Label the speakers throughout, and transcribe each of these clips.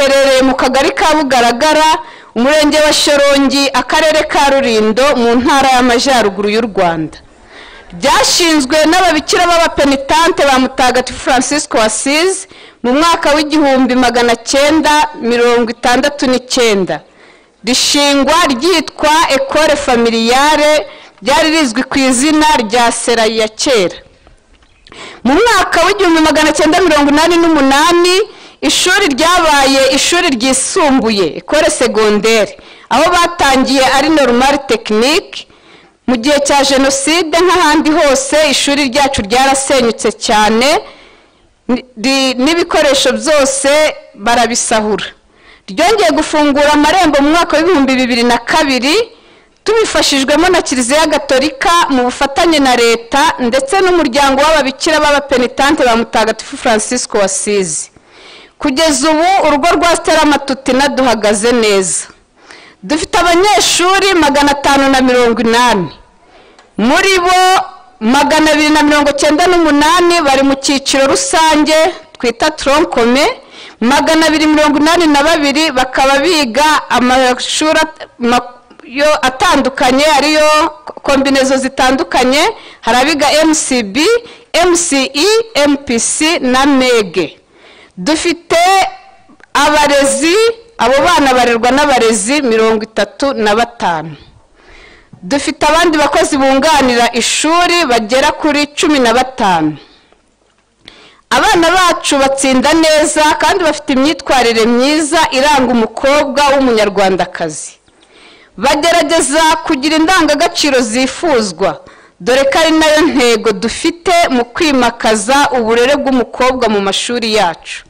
Speaker 1: Riherereye mu kagari ka Bugaragara, umurenge wa Shyorongi, akarere ka Rulindo, mu ntara y'Amajyaruguru y'u Rwanda. Ryashinzwe n'ababikira b'abapenitante ba Mutagatifu Francisco Asizi mu mwaka w'1969. Rishingwa ryitwa Ecole Familiale, ryari rizwi ku izina rya Serayi ya kera. Mu mwaka w'1988 ishuri ryabaye ishuri ryisumbuye, Ecole Secondaire, aho batangiye ari Normale Technique. Mu gihe cya jenoside nk'ahandi hose ishuri ryacu ryarasenyutse cyane, n'ibikoresho byose barabisahura. Ryongeye gufungura amarembo mu mwaka w'2002 tubifashijwemo na Kiliziya Gatolika mu bufatanye na leta ndetse n'umuryango w'ababikira b'abapenitante ba Mutagatifu Francisco Asizi. Kugeza ubu urugo rwa Stella Matutina duhagaze neza. Dufite abanyeshuri 580, muri bo 298 bari mu cyiciro rusange twita tronc commun, 282 bakaba biga amashuri atandukanye, ariyo kombinezo zitandukanye. Hari abiga MCB, MCE, MPC na MEG. Dufite abarezi, abo bana barerwa n'abarezi 35. Dufite abandi bakozi bunganira ishuri bagera kuri 15. Abana bacu batsinda neza kandi bafite imyitwarire myiza iranga umukobwa w'umunyarwandakazi. Bagerageza kugira indangagaciro zifuzwa, dore ko ari nayo ntego dufite mu kwimakaza uburere bw'umukobwa mu mashuri yacu.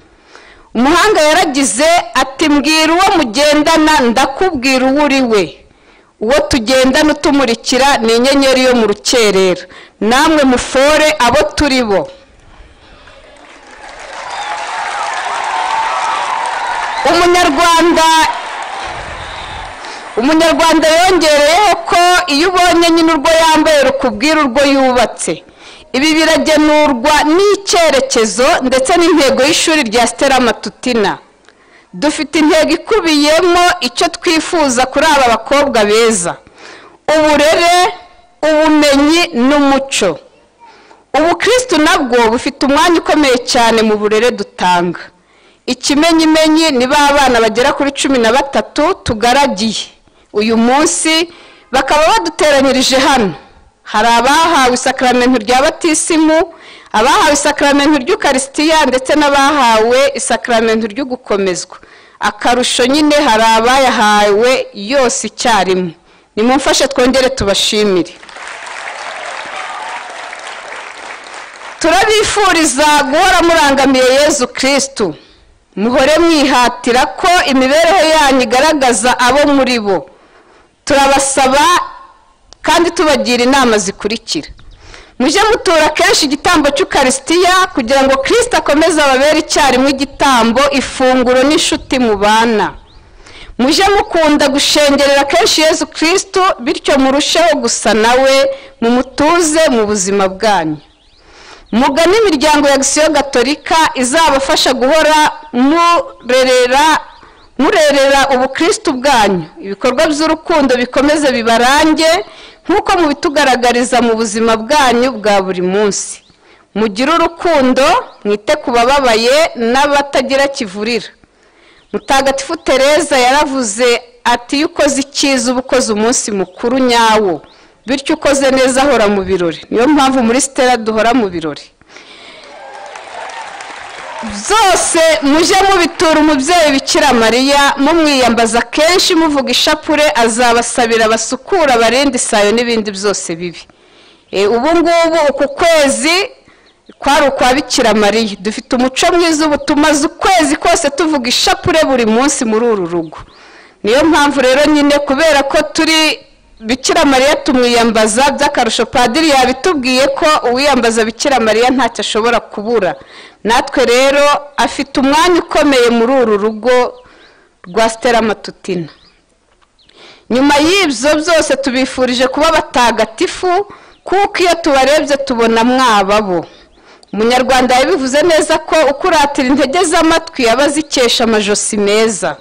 Speaker 1: Umuhanga yaragize ati: mbwira uwo mugendana ndakubwira uwo uri we. Uwo tugendana utumurikira ni inyenyeri yo mu rukerera. Namwe mufore abo turi bo. Umunyarwanda yongereyeho ko iyo ubonye nyine urwo yambaye rukubwira urwo yubatse. Ibi biragenurwa n'icyerekezo ndetse n'intego y'ishuri rya Stella Matutina. Dufite intego ikubiyemo icyo twifuza kuri aba bakobwa beza: uburere, ubumenyi n'umuco. Ubukristu nabwo bufite umwanya ukomeye cyane mu burere dutanga. Ikimenyimenyi ni ba bana bagera kuri 13 tugaragiye uyu munsi, bakaba baduteranyirije hano. Hari abahawe isakramentu rya batisimu, abahawe isakramentu ry'Ukarisitiya ndetse n'abahawe isakramentu ry'ugukomezwa. Akarusho nyine hari abayahawe yose icyarimwe. Nimumfashe twongere tubashimire. Turabifuriza guhora murangamiye Yezu Kristu. Muhore mwihatira ko imibereho yanyu igaragaza abo muri bo. Turabasaba kandi tubagira inama zikurikira: mujye mutura kenshi igitambo cy'Ukarisitiya kugira ngo Kristo akomeze ababere icyarimwe igitambo, ifunguro n'inshuti mubana. Mujye mukunda gushengerera kenshi Yezu Kristo, bityo murusheho gusa nawe, mumutuze mu buzima bwanyu. Mugane imiryango ya Action Gatolika izabafasha guhora murerera ubukristu bwanyu. Ibikorwa by'urukundo bikomeze bibarange nk'uko mubitugaragariza mu buzima bwanyu bwa buri munsi. Mugire urukundo, mwite ku bababaye n'abatagira kivurira. Mutagatifu Tereza yaravuze ati: iyo ukoze icyiza uba ukoze umunsi mukuru nyawo, bityo ukoze neza ahora mu birori. Niyo mpamvu muri Stella duhora mu birori. Byose mujye mubitura umubyeyi Bikira Mariya, mumwiyambaza kenshi, muvuga ishapure, azabasabira basukura abarinde isayo n'ibindi byose bibi. Ubu ngubu uku kwezi kwari ukwa Bikira Mariya. Dufite umuco mwiza, ubu tumaze ukwezi kose tuvuga ishapure buri munsi muri uru rugo. Niyo mpamvu rero nyine kubera ko turi Bikira Mariya tumwiyambaza by'akarusho. Padiri yabitubwiye ko uwiyambaza Bikira Mariya ntacyo ashobora kubura. Natwe rero afite umwanya ukomeye muri uru rugo rwa Stella Matutina. Nyuma y'ibyo byose tubifurije kuba batagatifu, kuko iyo tubarebye tubona mwababo. Umunyarwanda yabivuze neza ko ukuratira intege z'amatwi aba azikesha amajosi meza.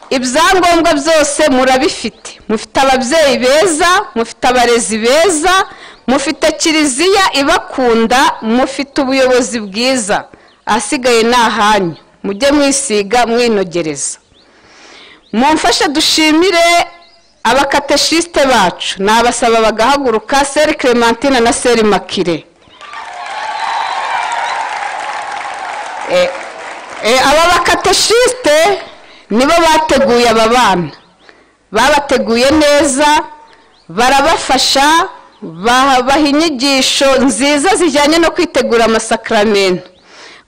Speaker 1: Ibyangombwa byose murabifite, mufite ababyeyi beza, mufite abarezi beza, mufite kiliziya ibakunda, mufite ubuyobozi bwiza. Ahasigaye ni ahanyu, mujye mwisiga mwinogereza. Mumfashe dushimire abakateshiste bacu, nabasaba bagahaguruka, Seri Clementine na Seri Makire. Aba bakateshiste nibo bateguye aba bana, babateguye neza, barabafasha, babaha inyigisho nziza zijyanye no kwitegura amasakramentu.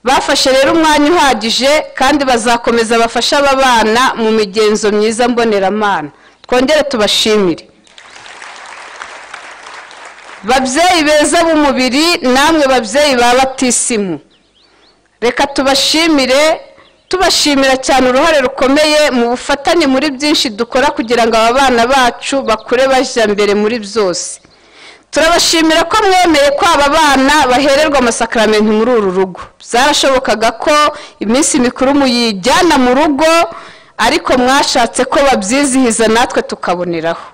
Speaker 1: Bafashe rero umwanya uhagije kandi bazakomeza bafasha aba bana mu migenzo myiza mboneramana. Twongere tubashimire. Babyeyi beza b'umubiri namwe babyeyi ba batisimu, reka tubashimire, tubashimira cyane uruhare rukomeye mu bufatanye muri byinshi dukora kugira ngo aba bana bacu bakure bajya mbere muri byose. Turabashimira ko mwemeye ko aba bana bahererwa amasakramentu muri uru rugo. Byarashobokaga ko iminsi mikuru muyijyana mu rugo, ariko mwashatse ko babyizihiza natwe tukaboneraho.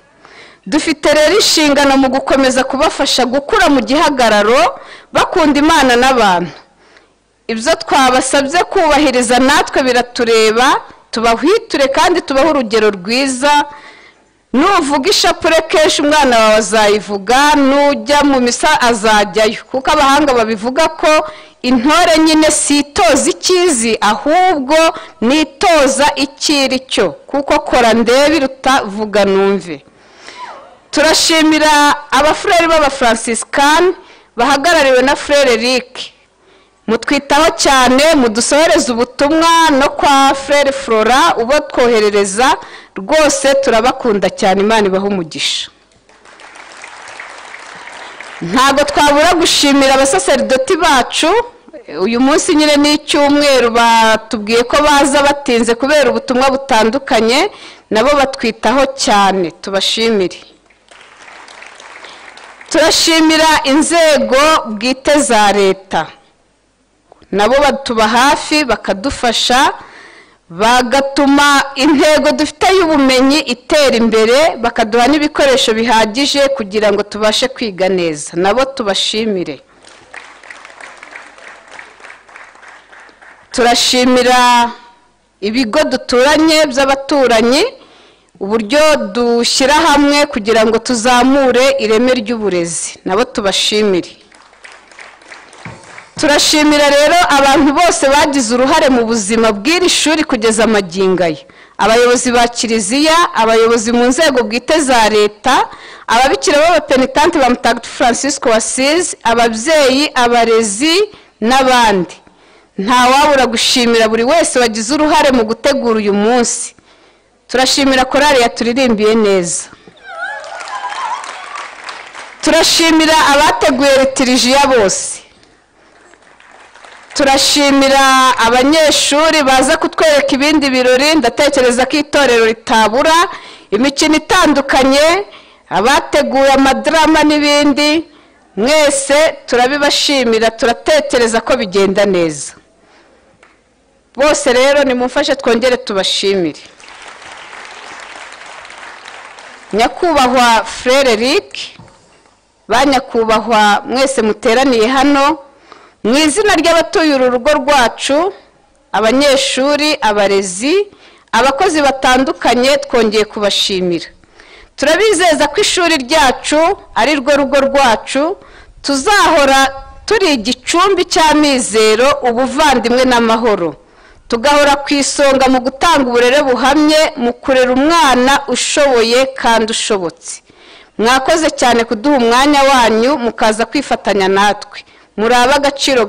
Speaker 1: Dufite rero inshingano mu gukomeza kubafasha gukura mu gihagararo, bakunda Imana n'abantu. Ibyo twabasabye kubahiriza natwe biratureba, tubahwiture kandi tubahe urugero rwiza. Nuvuga ishapure kenshi umwana wawe azayivuga, nujya mu misa azajyayo, kuko abahanga babivuga ko intore nyine si itoza ikizi, ahubwo nitoza ikiri cyo, kuko kora ndebe iruta vuga numve. Turashimira abafureri b'Abafransisikani bahagarariwe na Frere Eric, mutwitaho cyane, mudusohereza ubutumwa no kwa Frere Flora ubatwoherereza, rwose turabakunda cyane, Imana ibahe umugisha. Ntabwo twabura gushimira abasaserdoti bacu. Uyu munsi nyine ni icyumweru, batubwiye ko baza batinze kubera ubutumwa butandukanye, nabo batwitaho cyane, tubashimire. Turashimira inzego bwite za leta, nabo batuba hafi bakadufasha, bagatuma intego dufite y'ubumenyi itera imbere, bakaduha n'ibikoresho bihagije kugira ngo tubashe kwiga neza, nabo tubashimire. Turashimira ibigo duturanye by'abaturanyi, uburyo dushyira hamwe kugira ngo tuzamure ireme ry'uburezi, nabo tubashimire. Turashimira rero abantu bose bagize uruhare mu buzima bw'iri shuri kugeza magingo aya, abayobozi ba kiliziya, abayobozi mu nzego bwite za leta, ababikira b'abapenitante ba Mutagatifu Francisco w'Assisi, ababyeyi, abarezi n'abandi. Ntawabura gushimira buri wese wagize uruhare mu gutegura uyu munsi. Turashimira korali yaturirimbiye neza. Turashimira abateguye litirijiya bose. Turashimira abanyeshuri baza kutwereka ibindi birori, ndatekereza ko itorero ritabura imikino itandukanye, abateguye amadrama n'ibindi, mwese turabibashimira, turatekereza ko bigenda neza. Bose rero nimumfashe twongere tubashimire. Nyakubahwa Frere Eric, ba nyakubahwa mwese muteraniye hano, mu izina ry'abatuye uru rugo rwacu, abanyeshuri, abarezi, abakozi batandukanye, twongeye kubashimira. Turabizeza ko ishuri ryacu ari rwo rugo rwacu, tuzahora turi igicumbi cy'amizero, ubuvandimwe n'amahoro, tugahora ku isonga mu gutanga uburere buhamye, mu kurera umwana ushoboye kandi ushobotse. Mwakoze cyane kuduha umwanya wanyu mukaza kwifatanya natwe, muri ab'agaciro.